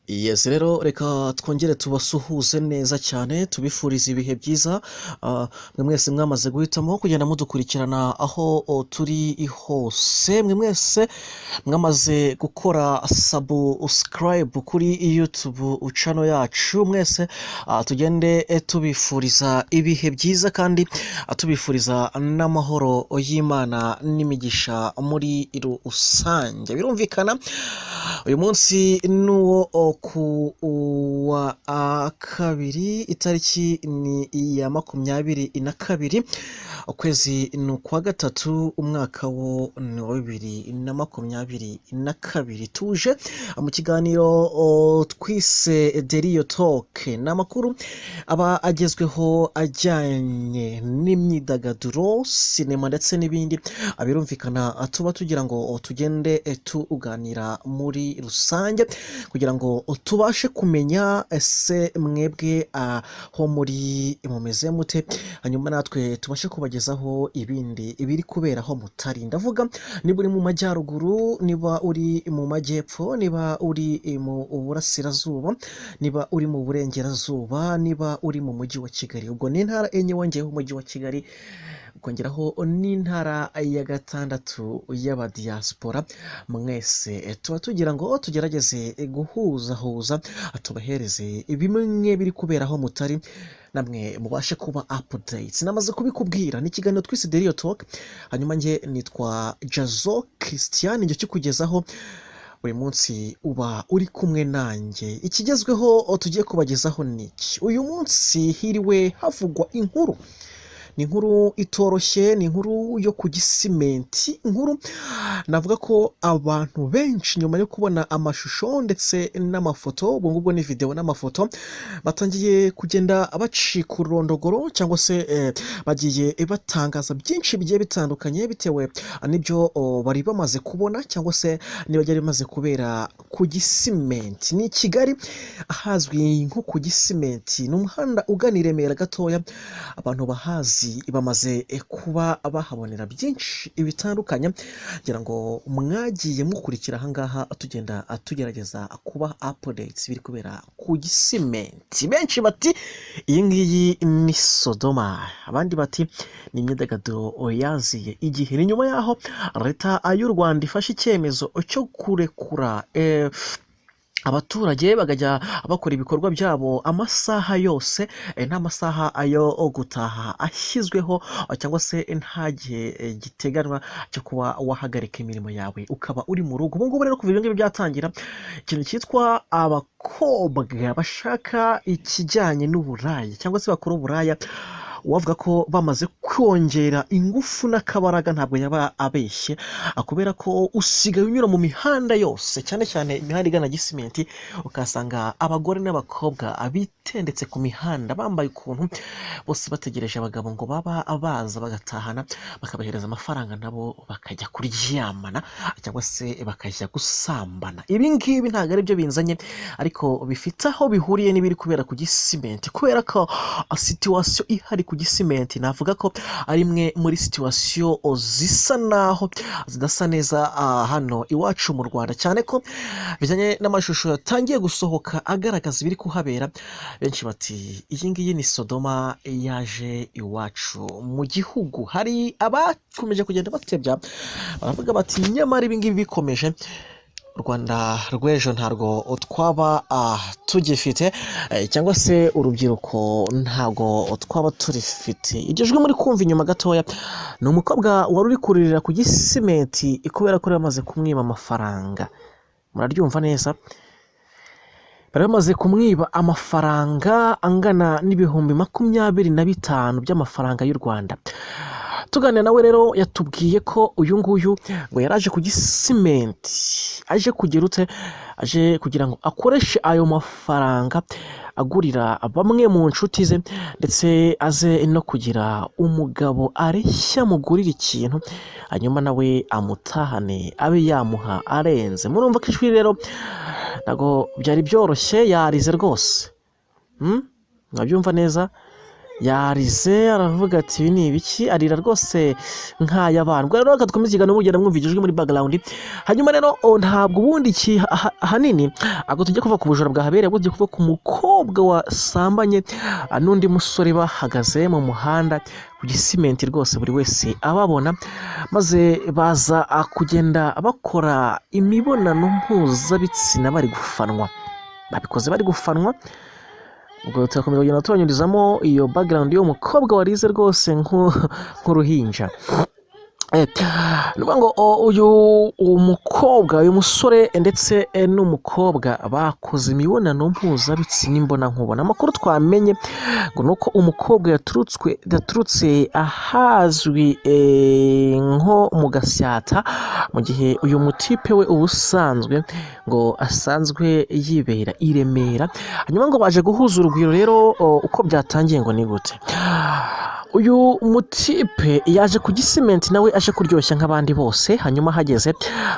Yes, rero reka twongere tubasuhuze neza cyane, tubifurize ibihe byiza. Mwe mwese mwamaze guhitamo kugenda mudukurikirana aho turi hose, mwe mwese mwamaze gukora subscribe kuri YouTube channel yacu, mwese tugende tubifuriza ibihe byiza kandi tubifuriza n'amahoro y'Imana n'imigisha muri rusange. Birumvikana uyu munsi ni uwo ku wa kabiri, itariki ni iya 22, ukwezi ni ukwa gatatu, umwaka wo ni uwa 2022. Tuje mu kiganiro twise The Real Talk. Ni amakuru aba agezweho ajyanye n'imyidagaduro, sinema ndetse n'ibindi. Birumvikana tuba tugira ngo tugende tuganira muri rusange kugira ngo tubashe kumenya ese mwebwe aho muri mumeze mute, hanyuma natwe tubashe kubagezaho ibindi biri kubera aho mutari. Ndavuga niba uri mu majyaruguru, niba uri mu majyepfo, niba uri mu burasirazuba, niba uri mu burengerazuba, niba uri mu mujyi wa Kigali. Ubwo ni intara enye wongeyeho umujyi wa Kigali, ukongeraho n'intara ya gatandatu y'abadiyasipora. Mwese tuba tugira ngo tugerageze guhuzahuza, tubahereze bimwe biri kubera aho mutari, namwe mubashe kuba updates. Namaze kubikubwira, ni ikiganiro twise The Real Talk. Hanyuma njye nitwa Jazo Christian, njye kikugezaho buri munsi, uba uri kumwe nanjye. Ikigezweho tugiye kubagezaho ni iki: uyu munsi hiriwe havugwa inkuru, ni inkuru itoroshye, ni inkuru yo ku Gisimenti, inkuru navuga ko abantu benshi nyuma yo kubona amashusho ndetse n'amafoto, ubwo ngubwo ni videwo n'amafoto, batangiye kugenda bacika ururondogoro cyangwa se bagiye batangaza byinshi bigiye bitandukanye bitewe n'ibyo bari bamaze kubona cyangwa se niba byari bimaze kubera ku Gisimenti. Ni i Kigali ahazwi nko ku Gisimenti, ni umuhanda ugana i Remera gatoya. Abantu bahazi bamaze kuba bahabonera byinshi bitandukanye. Ngira ngo mwagiye mukurikira ahangaha tugenda tugerageza kuba updates biri kubera ku Gisimenti. Benshi bati iyi ngiyi ni Sodoma, abandi bati ni imyidagaduro yaziye igihe. Ni nyuma y'aho Leta y'u Rwanda ifashe icyemezo cyo kurekura abaturage bakajya bakora ibikorwa byabo amasaha yose, nta masaha yo gutaha ashyizweho cyangwa se nta gihe giteganwa cyo kuba wahagarika imirimo yawe ukaba uri mu rugo. Ubu ngubu rero kuva ibi ngibi byatangira, ikintu cyitwa abakobwa bashaka ikijyanye n'uburaya cyangwa se bakora uburaya, uwavuga ko bamaze kongera ingufu n'akabaraga ntabwo yaba abeshye, kubera ko usigaye unyura mu mihanda yose, cyane cyane imihanda igana Gisimenti, ukahasanga abagore n'abakobwa bitendetse ku mihanda bambaye ukuntu, bose bategereje abagabo ngo baba baza bagatahana, bakabahereza amafaranga nabo bakajya kuryamana cyangwa se bakajya gusambana. Ibi ngibi ntabwo ari byo binzanye, ariko bifite aho bihuriye n'ibiri kubera ku Gisimenti, kubera ko situation ihari ku Gisimenti navuga ko ari imwe muri situation zisa naho zidasa neza hano iwacu mu Rwanda, cyane ko bijyanye n'amashusho yatangiye gusohoka agaragaza ibiri kuhabera. Benshi bati iyi ngiyi ni Sodoma yaje iwacu mu gihugu. Hari abakomeje kugenda batebya, baravuga bati nyamara ibi ngibi bikomeje, u Rwanda rw'ejo ntabwo twaba tugifite, cyangwa se urubyiruko ntabwo twaba turifite. Iryo jwi muri kumva inyuma gatoya ni umukobwa wari uri kuririra ku Gisimenti kubera ko bari bamaze kumwiba amafaranga. Muraryumva neza, bari bamaze kumwiba amafaranga angana n'25,000 by'amafaranga y'u Rwanda. Tuganira nawe rero yatubwiye ko uyu nguyu ngo yari aje ku Gisimenti, aje kugira ute? Aje kugira ngo akoreshe ayo mafaranga agurira bamwe mu nshuti ze, ndetse aze no kugira umugabo areshya amugurira ikintu, hanyuma nawe amutahane abe yamuha arenze. Murumva ko ijwi rero ntabwo byari byoroshye, yarize rwose. Mwabyumva neza. Yarize aravuga ati: "Ibi ni ibiki?" Arira rwose nk'ay'abana. Ubwo rero reka dukomeze ikiganiro, mugenda mwumva ijwi muri background. Hanyuma rero ntabwo ubundi iki ahanini ntabwo tujya kuva ku bujura bwahabereye, ahubwo tugiye kuva ku mukobwa wasambanye n'undi musore bahagaze mu muhanda ku Gisimenti, rwose buri wese ababona, maze baza kugenda bakora imibonano mpuzabitsina bari gufanwa. Babikoze bari gufanwa. Ubwo turakomeza kugenda tubanyurizamo iyo background y'uwo mukobwa warize rwose nk'uruhinja. Ni ukuvuga ngo uyu umukobwa, uyu musore ndetse n'umukobwa bakoze imibonano mpuzabitsina imbonankubone. Amakuru twamenye ngo ni uko umukobwa yaturutse ahazwi nko mu Gasyata, mu gihe uyu mutipe we ubusanzwe ngo asanzwe yibera i Remera. Hanyuma ngo baje guhuza urugwiro rero. Uko byatangiye ngo ni gute? Uyu mutipe yaje ku Gisimenti nawe aje kuryoshya nk'abandi bose, hanyuma ahageze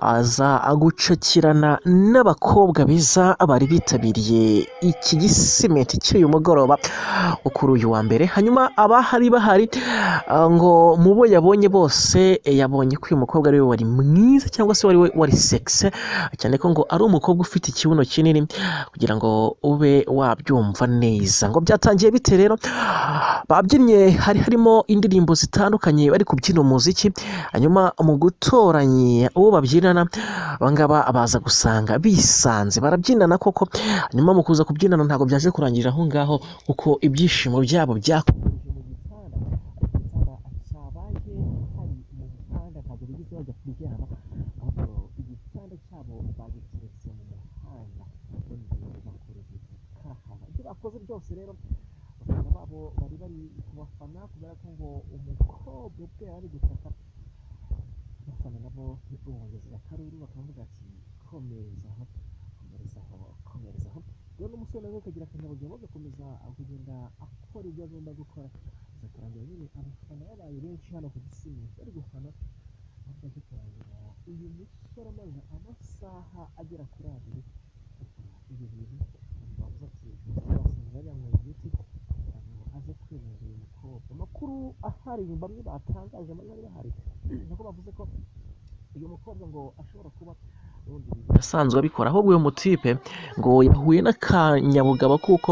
aza gucakirana n'abakobwa beza bari bitabiriye iki Gisimenti cy'uyu mugoroba wo kuri uyu wa mbere. Hanyuma abahari bahari ngo mu bo yabonye bose yabonye ko uyu mukobwa ari we wari mwiza, cyangwa se wari we wari sexy cyane, ko ngo ari umukobwa ufite ikibuno kinini, kugira ngo ube wabyumva neza. Ngo byatangiye bite rero? Babyinnye, hari harimo indirimbo zitandukanye, bari kubyina umuziki, hanyuma mu gutoranya uwo babyinana, abangaba baza gusanga bisanze barabyinana koko. Hanyuma mu kuza kubyinana ntabwo byaje kurangirira aho ngaho, kuko ibyishimo byabo byakomeje mu gitanda. Igitanda cyabaye hari mu muhanda, ntabwo bigeze bajya kuryama, ahubwo igitanda cyabo bagiteretse mu muhanda, ubundi bakora ibintu karahava. Ibyo bakoze byose rero, abafana babo bari bari kubafana, kubera ko ngo umukobwa ubwe yari ari gutaka, abafana nabo bongeza akaruru bakavuga ati: "Komereza aho, komereza aho, komereza aho." Rero n'umusore nawe akagira akanyabugabo, agakomeza kugenda akora ibyo agomba gukora, aza kurangira nyine abafana babaye benshi hano ku Gisimenti bari gufana, aho byaje kurangira uyu musore amaze amasaha agera kuri 2 akora ibi bintu. Bavuze ati: "Umusore wasanga yari yanyweye imiti kugira ngo aze kwemeza uyu mukobwa." Amakuru ahari bamwe batangaje bari bari bahari nuko bavuze ko uyu mukobwa ngo ashobora kuba ubundi asanzwe abikora, ahubwo uyu mutipe ngo yahuye n'akanyabugabo, kuko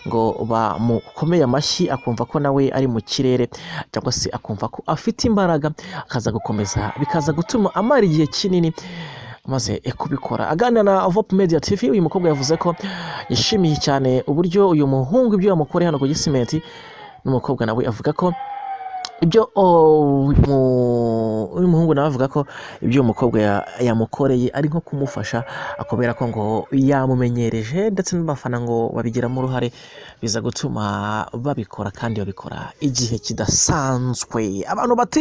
ngo bamukomeye amashyi akumva ko nawe ari mu kirere, cyangwa se akumva ko afite imbaraga, akaza gukomeza, bikaza gutuma amara igihe kinini amaze kubikora. Aganira na Vop Media TV, uyu mukobwa yavuze ko yishimiye cyane uburyo uyu muhungu ibyo yamukoreye hano ku Gisimenti. N'umukobwa nawe avuga ko ibyo uyu muhungu nawe avuga ko ibyo uyu mukobwa yamukoreye ari nko kumufasha, kubera ko ngo yamumenyereje, ndetse n'abafana ngo babigiramo uruhare, biza gutuma babikora, kandi babikora igihe kidasanzwe. Abantu bati: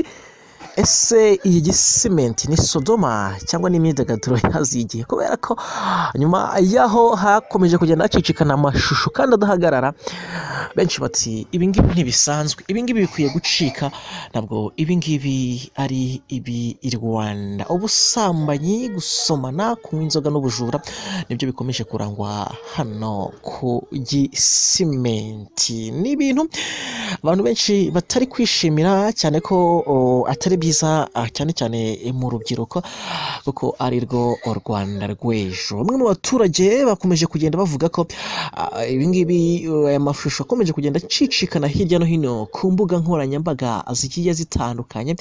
"Ese iyi Gisimenti ni Sodoma cyangwa ni imyidagaduro yaziye igihe?" Kubera ko nyuma y'aho hakomeje kugenda hacicikana amashusho kandi adahagarara, benshi bati: "Ibi ngibi ntibisanzwe, ibi ngibi bikwiye gucika, ntabwo ibi ngibi ari ibi i Rwanda." Ubusambanyi, gusomana, kunywa inzoga n'ubujura nibyo bikomeje kurangwa hano ku Gisimenti. Ni ibintu abantu benshi batari kwishimira cyane, ko atari byiza, cyane cyane mu rubyiruko, kuko ari rwo Rwanda rw'ejo. Bamwe mu baturage bakomeje kugenda bavuga ko ibi ngibi, aya mashusho akomeje kugenda acicikana hirya no hino ku mbuga nkoranyambaga zigiye zitandukanye,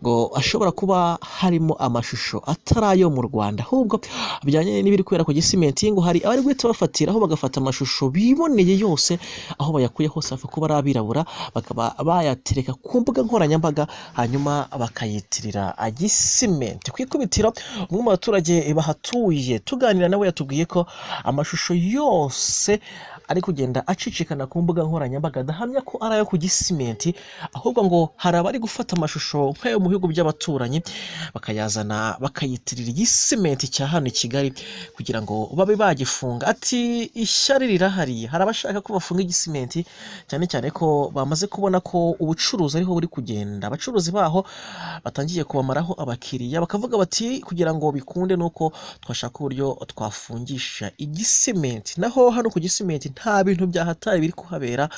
ngo ashobora kuba harimo amashusho atari ayo mu Rwanda, ahubwo bijyanye n'ibiri kubera ku Gisimenti, ngo hari abari guhita bafatiraho bagafata amashusho biboneye yose, aho bayakuye hose apfa kuba ari abirabura, bakaba bayatereka ku mbuga nkoranyambaga, hanyuma bakayitirira Gisimenti. Ku ikubitiro, umwe mu baturage bahatuye tuganira nawe yatubwiye ko amashusho yose ari kugenda acicikana ku mbuga nkoranyambaga adahamya ko ari ayo ku Gisimenti, ahubwo ngo hari abari gufata amashusho nk'ayo mu bihugu by'abaturanyi, bakayazana bakayitirira Igisimenti cya hano i Kigali kugira ngo babe bagifunga. Ati: "Ishyari rirahari, hari abashaka ko bafunga Igisimenti, cyane cyane ko bamaze kubona ko ubucuruzi ariho buri kugenda, abacuruzi baho batangiye kubamaraho abakiriya, bakavuga bati kugira ngo bikunde nuko twashaka uburyo twafungisha Igisimenti." Naho hano ku Gisimenti Nta bintu byahatari biri kuhabera,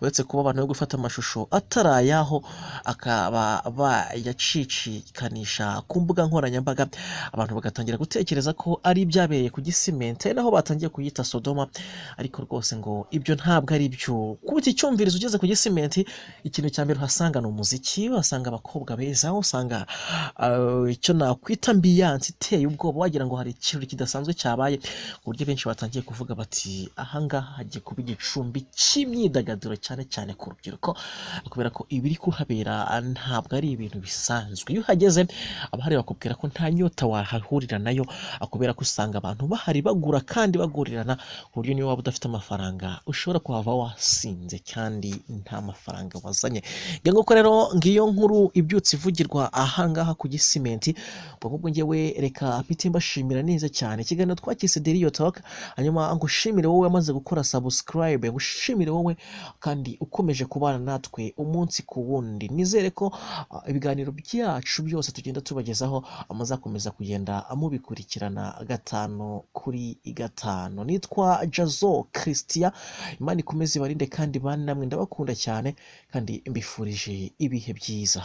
uretse kuba abantu bari gufata amashusho atari ayaho, akaba bayacicikanisha ku mbuga nkoranyambaga, abantu bagatangira gutekereza ko ari ibyabereye ku Gisimenti, ari naho batangiye kuyita Sodoma. Ariko rwose ngo ibyo ntabwo ari byo. Kubita icyumvirizo ugeze ku Gisimenti, ikintu cya mbere uhasanga ni umuziki, uhasanga abakobwa beza, usanga icyo nakwita ambiance iteye ubwoba, wagira ngo hari ikirori kidasanzwe cyabaye, ku buryo benshi batangiye kuvuga bati: "Ahangaha hagiye kuba igicumbi cy'imyidagaduro, cyane cyane ku rubyiruko," kubera ko ibiri kuhabera ntabwo ari ibintu bisanzwe. Iyo uhageze, abahari bakubwira ko nta nyota wahahurira nayo, kubera ko usanga abantu bahari bagura kandi bagurirana, ku buryo niyo waba udafite amafaranga ushobora kuhava wasinze kandi nta mafaranga wazanye. Ngira ngo rero ngiyo nkuru ibyutse ivugirwa ahangaha ku Gisimenti. Ubwo ngubwo ngewe reka mpite mbashimira neza cyane. Ikiganiro twakise Deriyo Talk. Hanyuma ngushimire wowe wamaze gukora subscribe, ngushimire wowe kandi ukomeje kubana natwe umunsi ku wundi. Nizere ko ibiganiro byacu byose tugenda tubagezaho muzakomeza kugenda mubikurikirana gatanu kuri gatanu. Nitwa Jazo Christian. Imana ikomeze ibarinde kandi bane namwe. Ndabakunda cyane kandi mbifurije ibihe byiza.